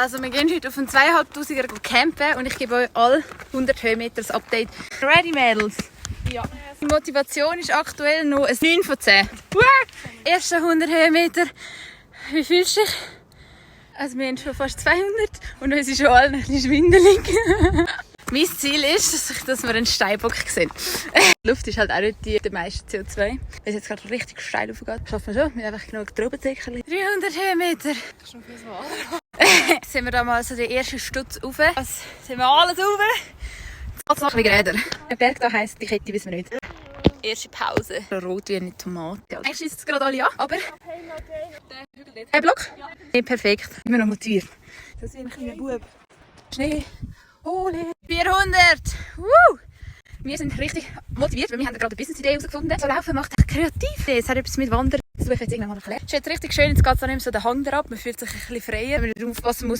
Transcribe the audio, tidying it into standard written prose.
Also wir gehen heute auf einen 2500er campen und ich gebe euch alle 100 Höhenmeter das Update. Ready, Mädels? Ja. Die Motivation ist aktuell noch ein 9 von 10. Erste 100 Höhenmeter. Wie fühlst du dich? Also wir haben schon fast 200 und uns ist schon allen ein bisschen schwindelig. Mein Ziel ist, dass wir einen Steinbock sehen. Die Luft ist halt auch nicht die meiste CO2. Wenn es jetzt gerade richtig steil aufgeht, schaffen wir schon. Wir haben einfach genug Traubensäckchen. 300 Höhenmeter. Das ist schon viel so. Jetzt sind wir da mal so den ersten Stutz rauf. Jetzt sind wir alles rauf. Jetzt machen wir wie Räder. Der Berg da heisst, die Kette wissen wir nicht. Erste Pause. Rot wie eine Tomate. Eigentlich schießt es gerade alle an, aber... Ein Block? Ja. Nee, perfekt. Immer noch motiviert. Das ist wie ein kleiner Bub. Schnee. Ole. 400. Wir sind richtig motiviert, weil wir haben gerade eine Business-Idee herausgefunden. So laufen macht echt kreativ. Es hat etwas mit Wandern. Das will ich jetzt irgendwann mal erklären. Es ist jetzt richtig schön, jetzt geht es auch nicht mehr so den Hang ab. Man fühlt sich ein bisschen freier, wenn man nicht aufpassen muss.